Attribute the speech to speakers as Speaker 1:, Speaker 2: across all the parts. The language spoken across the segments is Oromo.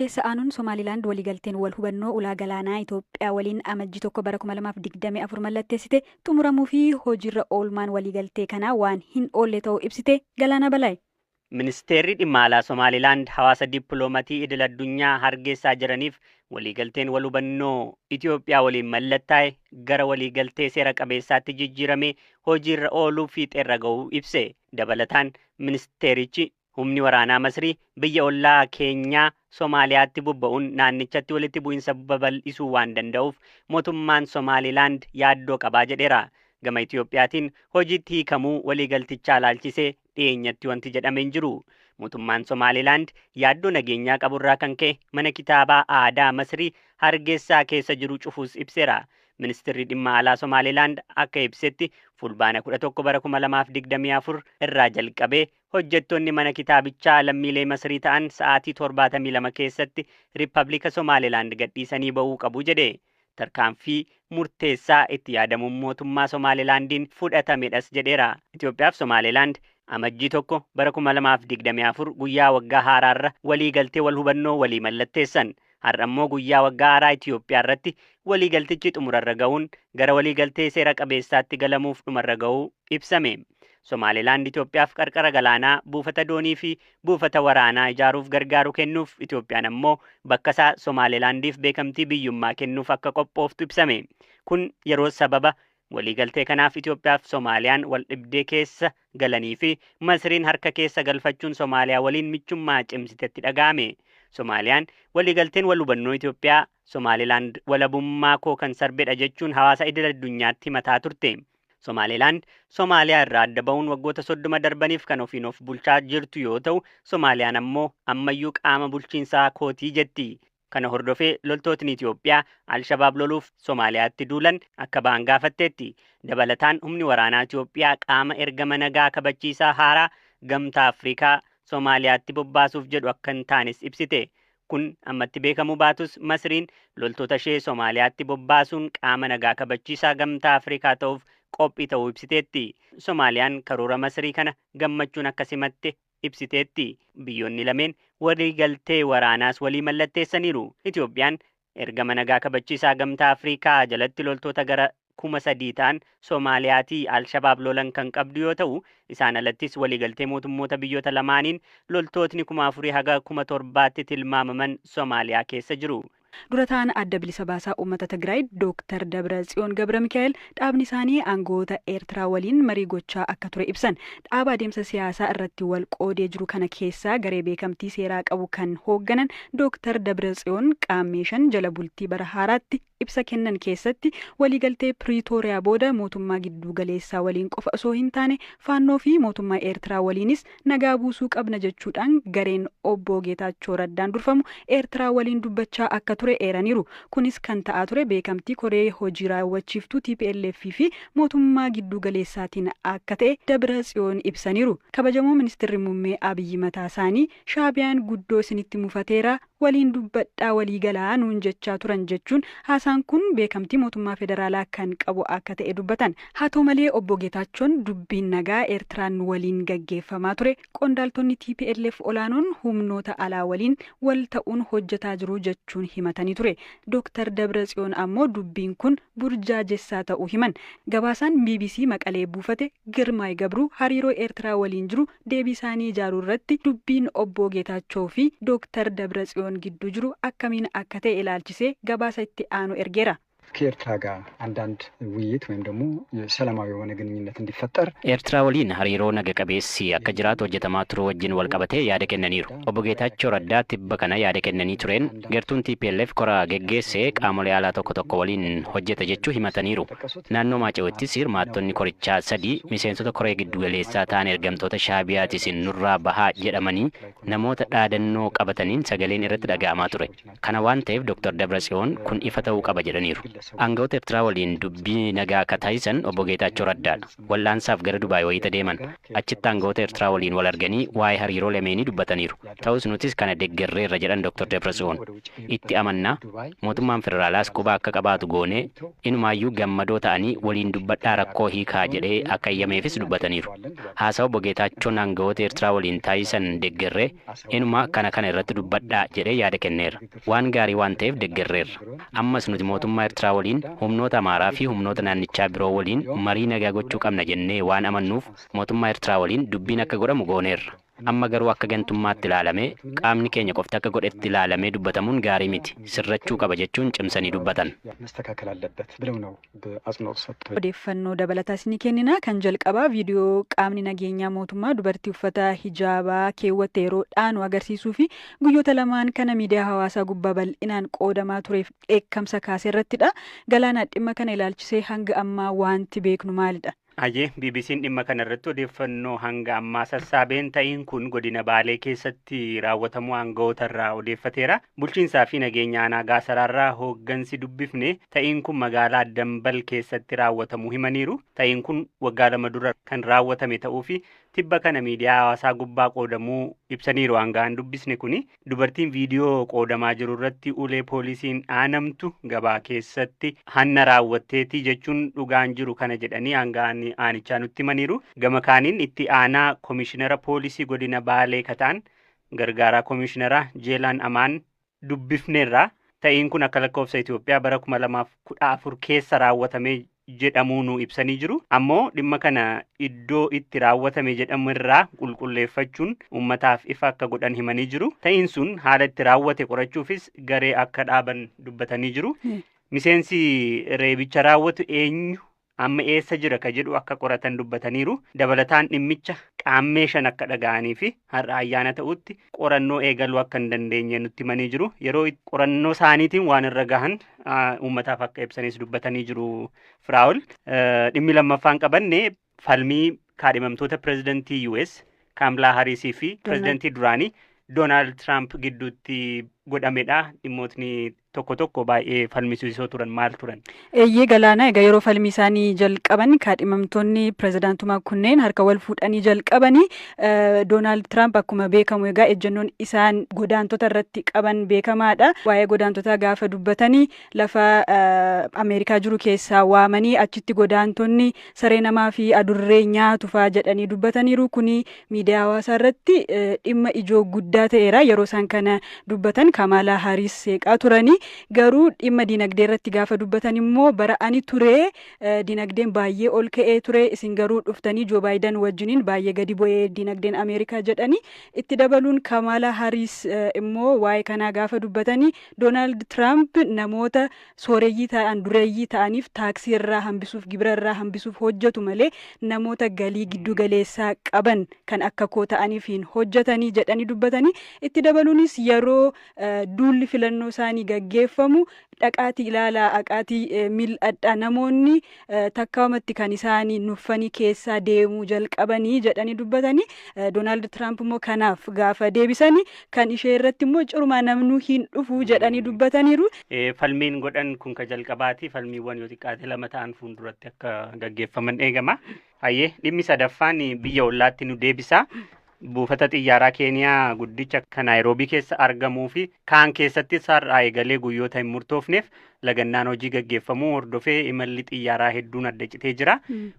Speaker 1: Odeessa aanuun Somaalilaand waliigalteen wal hubannoo ulaa galaanaa Itoophiyaa waliin Amajjii 1 bara 2024 mallatteessite xumuramuu fi hojiirra oolmaan waliigaltee kanaa waan hin oolle ta'uu ibsite. Galaanaa Balaay.
Speaker 2: Ministeerri Dhimma Alaa Somaalilaand hawaasa dippiloomatii idil addunyaa Hargeessaa jiraniif waliigalteen wal hubannoo Itoophiyaa waliin mallattaa'e gara waliigaltee seera qabeessaatti jijjiiramee hojiirra ooluu fiixeerra ga'uu ibse. Dabalataan ministeerichi humni waraanaa Masrii biyya ollaa keenyaa Somaaliyaatti bobba'uun naannichatti walitti bu'insa babal'isuu waan danda'uuf mootummaan Somaalilaand yaaddoo qabaa jedheera. Gama Itoophiyaatiin hojiitti hiikamuu waliigaltichaa ilaalchisee dhiyeenyatti wanti jedhame hin jiru. Mootummaan Somaalilaand yaaddoo nageenyaa qaburraa kan ka'e mana kitaabaa aadaa Masrii Hargeessaa keessa jiru cufuus ibseera. Ministeerri Dhimma Alaa Somaalilaand akka ibsetti Fulbaana 11 bara 2024 irraa jalqabee hojjettoonni mana kitaabichaa lammiilee Masrii ta'an sa'aatii 72 keessatti Riippablika Somaalilaand gadhiisanii ba'uu qabu jedhe. Tarkaanfii murteessaa itti yaadamuun mootummaa Somaalilaandiin fudhatamedhas jedheera. Itoophiyaaf Somaalilaand Amajjii 1 bara 2024 guyyaa waggaa haaraarra waliigaltee wal hubannoo walii mallatteessan. Har'a immoo guyyaa waggaa haaraa Itoophiyaa irratti waliigaltichi xumurarra ga'uun gara waliigaltee seera qabeessaatti galamuuf dhumarra ga'uu ibsame. Somaalilaand Itoophiyaaf qarqara galaanaa, buufata doonii fi buufata waraanaa ijaaruuf gargaaru kennuuf Itoophiyaan ammoo bakkasaa Somaalilaandiif beekamtii biyyummaa kennuuf akka qophooftu ibsame. Kun yeroo sababa waliigaltee kanaaf Itoophiyaaf Somaaliyaan wal dhibdee keessa galanii fi Masriin harka keessa galfachuun Somaaliyaa waliin michummaa cimsitetti dhaga'ame. Somaaliyaan waliigalteen wal hubannoo Itoophiyaa Somaalilaand walabummaa koo kan sarbedha jechuun hawaasa idil addunyaatti himataa turte. Somaalilaand Somaaliyaa irraa adda ba'uun waggoota 30 darbaniif kan ofiin of bulchaa jirtu yoo ta'u, Somaaliyaan ammoo ammayyuu qaama bulchiinsaa kootii jetti. Kana hordofee loltootni Itoophiyaa Alshabaab loluuf Somaaliyaatti duulan akka ba'an gaafatteetti. Dabalataan humni waraanaa Itoophiyaa qaama ergama nagaa kabachiisaa haaraa Gamtaa Afrikaa Somaaliyaatti bobbaasuuf jedhu akka hin taanes ibsite. Kun ammatti beekamuu baatus Masriin loltoota ishee Somaaliyaatti bobbaasuun qaama nagaa kabachiisaa Gamtaa Afrikaa ta'uuf qophii ta'uu ibsiteetti. Somaaliyaan karoora Masrii kana gammachuun akka simatte ibsiteetti. Biyyoonni lameen waliigaltee waraanaas walii mallatteessaniiru. Itoophiyaan ergama nagaa kabachiisaa Gamtaa Afrikaa jalatti loltoota gara 3,000 ta'an Somaaliyaatii Alshabaab lolan kan qabdu yoo ta'u, isaan alattis waliigaltee mootummoota biyyoota lamaaniin loltootni 4,000 haga 7,000tti tilmaamaman Somaaliyaa keessa jiru.
Speaker 1: Dura ta'aan Adda Bilisa Baasaa Uummata Tigraay Dooktar Dabratsiyoon Gabramikaa'el dhaabni isaanii aangoota Eertiraa waliin marii gochaa akka ture ibsan. Dhaaba adeemsa siyaasaa irratti wal qoodee jiru kana keessaa garee beekamtii seeraa qabu kan hoogganan Dooktar Dabratsiyoon Qaammee 5 jala bultii bara haaraatti ibsa kennan keessatti waliigaltee Piriitooriyaa booda mootummaa gidduu galeessaa waliin qofa osoo hin taane Faannoo fi mootummaa Eertiraa waliinis nagaa buusuu qabna jechuudhaan gareen Obbo Geetaachoo Raddaan durfamu Eertiraa waliin dubbachaa akka ture eeraniiru. Kunis kan ta'aa ture beekamtii koree hojii raawwachiiftuu tplf fi mootummaa gidduu galeessaatiin akka ta'e Dabratsiyoon ibsaniiru. Kabajamoo Ministirri Muummee Abiyyi mataasaanii Shaabiyaan guddoo isinitti mufateera, waliin dubbadhaa walii galaa nuun jechaa turan jechuun haasaan kun beekamtii mootummaa federaalaa kan qabu akka ta'e dubbatan. Haa ta'u malee Obbo Geetaachoon dubbiin nagaa Eertiraan waliin gaggeeffamaa ture qondaaltonni tplf olaanoon humnoota alaa waliin wal ta'uun hojjetaa jiru jechuun himatanii ture. Dooktar Dabratsiyoon ammoo dubbiin kun burjaajessaa ta'uu himan. Gabaasaan bbc Maqalee buufate Girmaay Gabruu hariiroo Eertiraa waliin jiru deebisaanii ijaaruu irratti dubbiin Obbo Geetaachoo fi Dooktar Dabratsiyoon gidduu jiru akkamiin akka ta'e ilaalchisee gabaasa itti aanu ergeera.
Speaker 3: ከኤርትራ ጋር አንዳንድ ውይይት ወይም ደግሞ ሰላማዊ የሆነ ግንኙነት እንዲፈጠር
Speaker 4: Eertiraa waliin hariiroo naga qabeessi akka jiraatu hojjetamaa turuu wajjin wal qabatee yaada kennaniiru. Obbo Geetaachoo Raddaa tibba kana yaada kennanii tureen gartuun tplf kora geggeesse qaamolee alaa tokko tokko waliin hojjeta jechuu himataniiru. Naannoo Maacewittis hirmaattonni korichaa sadii miseensota koree giddugaleessaa ta'an ergamtoota Shaabiyaati isin nurraa bahaa jedhamanii namoota dhaadannoo qabataniin sagaleen irratti dhaga'amaa ture. Kana waan ta'eef Dr. Dabratsiyoon kun ifa ta'uu qaba jedhaniiru. Aangawoota Eertiraa waliin dubbii nagaa akka taasisan obbo Geetaachoo Raddaadha. Wal'aansaaf gara Dubaay wayita deeman. Achitti aangawoota Eertiraa waliin wal arganii waa'ee hariiroo lameenii dubbataniiru. Ta'us nutis kana deeggarreerra jedhan Dr. Dabratsiyoon. Itti amannaa mootummaan federaalaas quba akka qabaatu goonee inumaayyuu gammadoo ta'anii waliin dubbadhaa rakkoo hiikaa jedhee akka iyyameefis dubbataniiru. Haasawa obbo Geetaachoon aangawoota Eertiraa waliin taasisan deeggarree inuma kana kana irratti dubbadhaa jedhee yaada kenneera. Waan gaarii waan ta'eef deeggarreerra. Ammas nuti mootummaa Eertiraa waliin humnoota Amaaraa fi humnoota naannichaa biroo waliin marii nagaa gochuu qabna jennee waan amannuuf mootummaa Eertiraa waliin dubbiin akka godhamu gooneerra. Amma garuu akka gantummaatti ilaalamee qaamni keenya qofti akka godhetti ilaalamee dubbatamuun gaarii miti. Sirrachuu qaba jechuun cimsanii dubbatan.
Speaker 3: መስተካከል አለበት ብለው ነው በአጽንኦት ሰጥተው
Speaker 1: Odeeffannoo dabalataas ni kennina. Kan jalqabaa viidiyoo qaamni nageenyaa mootummaa dubartii uffata hijaabaa keewwatte yeroo dhaanu agarsiisuu fi guyyoota lamaan kana miidiyaa hawaasaa gubbaa bal'inaan qoodamaa tureef dheekkamsa kaase irrattidha. Galaanaa, dhimma kana ilaalchisee hanga ammaa wanti beeknu maalidha?
Speaker 2: Hayyee, BBC'n dhimma kana irratti odeeffannoo hanga ammaa sassaabeen ta'iin kun godina Baalee keessatti raawwatamuu aangawoota irraa odeeffateera. Bulchiinsaa fi nageenya aanaa Gaasaraarraa hooggansi dubbifne ta'iin kun magaalaa Dambal keessatti raawwatamuu himaniiru. Ta'iin kun waggaa 2 dura kan raawwatame ta'uu fi tibba kana miidiyaa hawaasaa gubbaa qoodamuu ibsaniiru aanga'aan dubbisne kuni. Dubartiin viidiyoo qoodamaa jiru irratti ulee poolisiin dhaanamtu gabaa keessatti hanna raawwatteeti jechuun dhugaan jiru kana jedhanii aanga'aan aanichaa nutti himaniiru. Gama kaaniin itti aanaa komishinara poolisii godina Baalee kataan gargaaraa komishinara Jeelaan Amaan dubbifneerra. Ta'iin kun akka lakkoofsa Itoophiyaa bara 2014 keessa raawwatame jedhamuu nu ibsanii jiru. Ammoo dhimma kana iddoo itti raawwatame jedhamu irraa qulqulleeffachuun uummataaf ifa akka godhan himanii jiru. Ta'iin sun haala itti raawwate qorachuufis garee akka dhaaban dubbatanii jiru. Miseensi reebicha raawwatu eenyu, amma eessa jira ka jedhu akka qoratan dubbataniiru. Dabalataan dhimmicha qaammee 5 akka dhaga'anii fi har'a ayyaana ta'utti qorannoo eegaluu akka hin dandeenye nutti himanii jiru. Yeroo qorannoo isaaniitiin waan irra gahan uummataaf akka ibsanis dubbatanii jiru Firaa'ol. Dhimmi lammaffaan qabanne falmii kaadhimamtoota pirezidantii US Kaamlaa Hariisii fi pirezidantii duraanii Doonaald Tiraamp gidduutti godhamedha. Dhimmootni tokko tokko baay'ee falmisiisoo turan maal turan?
Speaker 1: Eeyyee Galaanaa, egaa yeroo falmii isaanii jalqaban kaadhimamtoonni pirezidaantummaa kunneen harka wal fuudhanii jalqabanii. Doonaald Tiraamp akkuma beekamu egaa ejjennoon isaan godaantota irratti qaban beekamaadha. Waa'ee godaantotaa gaafa dubbatanii lafa Ameerikaa jiru keessaa waamanii achitti godaantonni saree namaa fi adurree nyaatu fa'aa jedhanii dubbataniiru. Kuni miidiyaa hawaasaa irratti dhimma ijoo guddaa ta'eera. Yeroo isaan kana dubbatan Kamaalaa Hariis seeqaa turanii. Garuu dhimma dinagdee irratti gaafa dubbatan immoo bara ani ture dinagdeen baay'ee ol ka'ee ture, isin garuu dhuftanii Joo Baayidan wajjiniin baay'ee gadi bu'ee dinagdeen Ameerikaa jedhanii. Itti dabaluun Kamaalaa Hariis immoo waa'ee kanaa gaafa dubbatanii Doonaald Tiraamp namoota sooreyyii ta'an, dureeyyii ta'aniif taaksii irraa hambisuuf, gibira irraa hambisuuf hojjetu malee namoota galii giddu galeessaa qaban kan akka koo ta'aniif hin hojjetanii jedhanii dubbatanii. Itti dabaluunis yeroo duulli filannoo isaanii gaggeeffamu dhaqaatii ilaalaa, aqaatii mil'adhaa, namoonni takkaawamatti kan isaanii nuffanii keessaa deemuu jalqabanii jedhanii dubbatanii. Doonaald Tiraamp immoo kanaaf gaafa deebisanii kan ishee irratti immoo curumaa namnuu hin dhufu jedhanii dubbataniiru.
Speaker 2: Falmiin godhan kun ka jalqabaati. Falmiiwwan yoo xiqqaate lama ta'an fuulduratti akka gaggeeffaman eegama. Hayyee, dhimmi sadaffaan biyya ollaatti nu deebisa. Buufata xiyyaaraa Keeniyaa guddicha kan Naayiroobii keessa argamuu fi kaan keessatti har'aa eegalee guyyoota hin murtoofneef lagannaan hojii gaggeeffamuu hordofee imalli xiyyaaraa hedduun adda citee jira.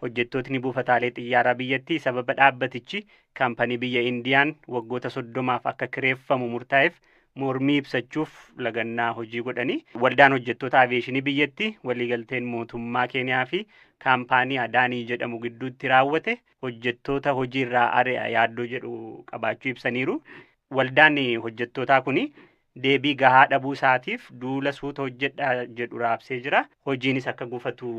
Speaker 2: Hojjettootni buufataalee xiyyaaraa biyyattii sababa dhaabbatichi kaampanii biyya Indiyaan waggoota 30f akka kireeffamu murtaa'eef mormii ibsachuuf lagannaa hojii godhanii. Waldaan hojjettoota aviyeeshinii biyyattii waliigalteen mootummaa Keeniyaa fi kaampaanii Adaanii jedhamu gidduutti raawwate hojjettoota hojiirraa ari'a yaaddoo jedhu qabaachuu ibsaniiru. Waldaan hojjettootaa kuni deebii gahaa dhabuu isaatiif duula suuta hojjedhaa jedhu raabsee jira. Hojiinis akka gufatu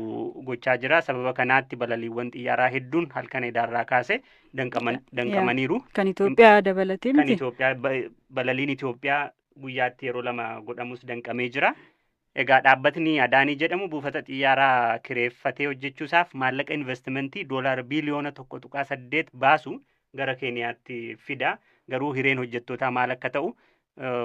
Speaker 2: gochaa jira. Sababa kanaatti balaliiwwan xiyyaaraa hedduun halkan edaarraa kaase danqamaniiru.
Speaker 1: Kan Itoophiyaa dabalatee
Speaker 2: Kan
Speaker 1: miti?
Speaker 2: Itoophiyaa, balaliin Itoophiyaa guyyaatti yeroo 2 godhamus danqamee jira. Egaa dhaabbatni Adaanii jedhamu buufata xiyyaaraa kireeffatee hojjechuusaaf maallaqa investimentii doolaara biiliyoona 1.8 baasu gara Keeniyaatti fida. Garuu hireen hojjettootaa maal akka ta'u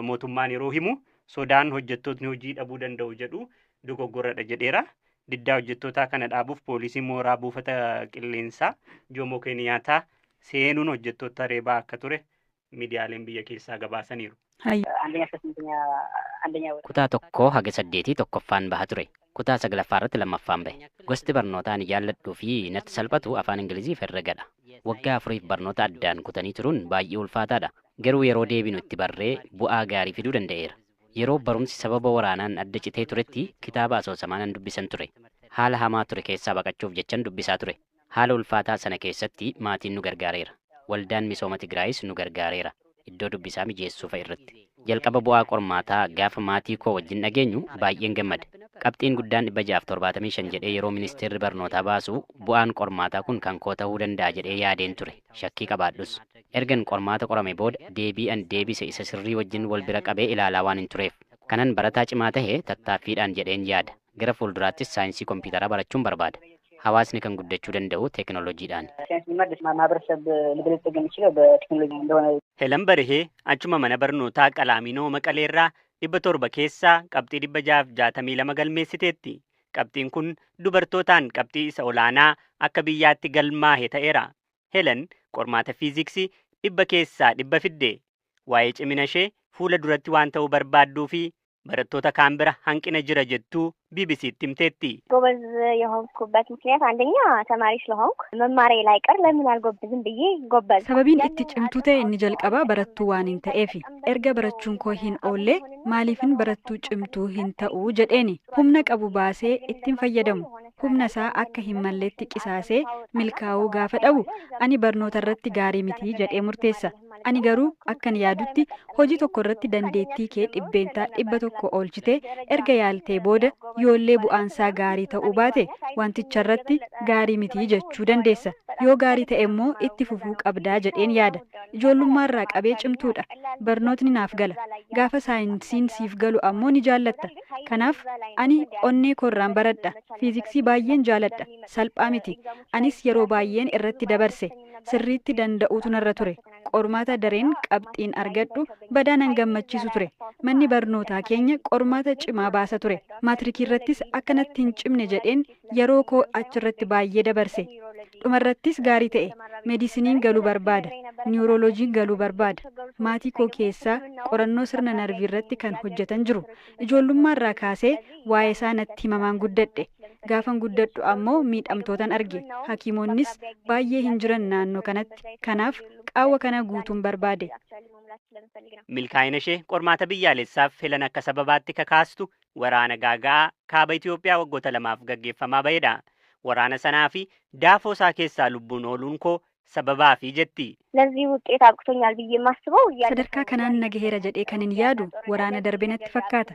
Speaker 2: mootummaan yeroo himu sodaan hojjettootni hojii dhabuu danda'u jedhu. dogoggoradha jedheera. Diddaa hojjettootaa kana dhaabuuf poolisiin mooraa buufata qilleensaa Joomoo Keeniyaataa seenuun hojjettoota reebaa akka ture miidiyaaleen biyya keessaa gabaasaniiru.
Speaker 4: Kutaa tokkoo haga saddeetii tokkoffaan baha ture. Kutaa saglaffaa irratti lammaffaan bahe. Gosti barnootaa ani jaalladhuu fi natti salphatu afaan Ingilizii fi herregadha. Waggaa 4f barnoota addaan kutanii turuun baay'ee ulfaataadha. Garuu yeroo deebinu itti barree bu'aa gaarii fiduu danda'eera. Yeroo barumsi sababa waraanaan adda citee turetti kitaaba asoosamaa nan dubbisan ture. Haala hamaa ture keessaa baqachuuf jechan dubbisaa ture. Haala ulfaataa sana keessatti maatiin nu gargaareera. Waldaan misooma Tigraayis nu gargaareera. Iddoo dubbisaa mijeessuu fa'a irratti. Jalqaba bu'aa qormaataa gaafa maatii koo wajjin dhageenyu baay'een gammade. Qabxiin guddaan 675 jedhee yeroo ministeerri barnootaa baasu bu'aan qormaataa kun kan koo ta'uu danda'a jedhee yaadeen ture. Shakkii qabaadhus. Ergan qormaata qorame booda deebii an deebise isa sirrii wajjin wal bira qabee ilaalaa waan hin tureef. Kanan barataa cimaa tahe tattaaffiidhaan jedheen yaada. Gara fuulduraattis saayinsii kompiitaraa barachuun barbaada. Hawaasni kan guddachuu danda'u teekinooloojiidhaan.
Speaker 2: Helan Barihee achuma mana barnootaa Qalaaminoo Maqaleerraa 700 keessaa qabxii 662 galmeessiteetti. Qabxiin kun dubartootaan qabxii isa olaanaa akka biyyaatti galmaahe ta'eera. Helen qormaata fiiziksii 100 keessaa 100 fidde. Waa'ee cimina ishee fuula duratti waan ta'uu barbaadduu fi barattoota kaan bira hanqina jira jettuu BBCtti himteetti.
Speaker 5: ጎበዝ የሆንኩበት ምክንያት አንደኛ ተማሪ ስለሆንኩ መማሬ ላይቀር ለምን አልጎብዝም ብዬ ጎበዝ።
Speaker 1: Sababiin itti cimtuu ta'e inni jalqabaa barattuu waan hin ta'eefi. Erga barachuun koo hin oolle maaliifin barattuu cimtuu hin ta'uu jedheeni. Humna qabu baasee ittiin fayyadamu. Humna isaa akka hin malleetti qisaasee milkaa'uu gaafa dhabu ani barnoota irratti gaarii miti jedhee murteessa. Ani garuu akkan yaadutti hojii tokko irratti dandeettii kee 100% oolchitee erga yaaltee booda yoollee bu'aansaa gaarii ta'uu baate wanticha irratti gaarii miti jechuu dandeessa. Yoo gaarii ta'e immoo itti fufuu qabdaa jedheen yaada. Ijoollummaa irraa qabee cimtuudha. Barnootni naaf gala. Gaafa saayinsiin siif galu ammoo ni jaallatta. Kanaaf ani onnee koorraan baradha. Fiiziksii baay'een jaaladha. Salphaa miti. Anis yeroo baay'een irratti dabarse. Sirriitti danda'uutu narra ture. Qormaata dareen qabxiin argadhu badaa nan gammachiisu ture. Manni barnootaa keenya qormaata cimaa baasa ture. Maatirikii irrattis akka natti hin cimne jedheen yeroo koo achirratti baay'ee dabarse. Dhumarrattis gaarii ta'e. Meedisiniin galuu barbaada. Niwurooloojiin galuu barbaada. Maatii koo keessaa qorannoo sirna narvii irratti kan hojjetan jiru. Ijoollummaa irraa kaasee waa'ee isaa natti himamaan guddadhe. Gaafan guddadhu ammoo miidhamtootan arge. Hakiimonnis baay'ee hin jiran naannoo kanatti. Kanaaf qaawwa kana guutuun barbaade.
Speaker 2: Milkaa'ina ishee qormaata biyyaalessaaf Helan akka sababaatti kakaastu waraana gaaga'aa kaaba Itoophiyaa waggoota 2f gaggeeffamaa bahedha. Waraana sanaa fi daafoo isaa keessaa lubbuun ooluun koo sababaa fi jetti.
Speaker 5: ለዚህ ውጤት አብቅቶኛል ብዬ የማስበው
Speaker 1: Sadarkaa kanaan nagaheera jedhee kan hin yaadu waraana darbe natti fakkaata.